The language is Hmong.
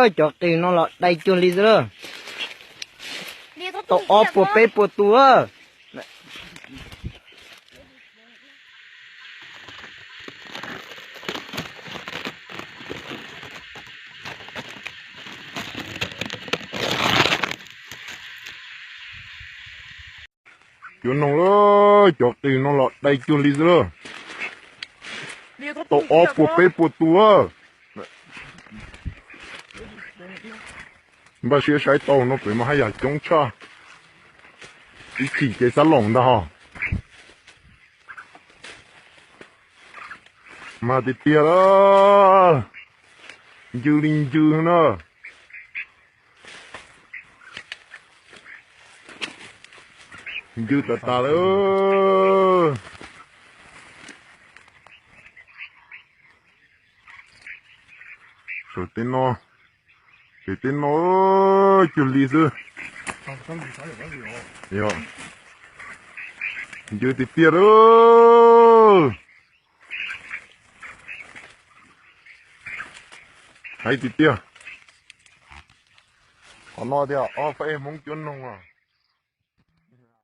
Cov qws no los dai cuag li xwb lawm. Tau ob puas peb puas tus a. Cua noog lawm, cov qws no los dai cuag li xwb lawm. Tau ob puas peb puas tus a. Npaj siab saib tau no pem mas haj yam coob tshaj. Ib chim ces xav loos ntag hos. Mas tiag tiag lawm. Ncw li ncw na. Ncw tas tas lawm. Saum tej no, pem tej no cuag li xwb. Yog, ncw tiag tiag lawm. Hais tiag tiag. Qhov no tias ob peb hmoov cua noog.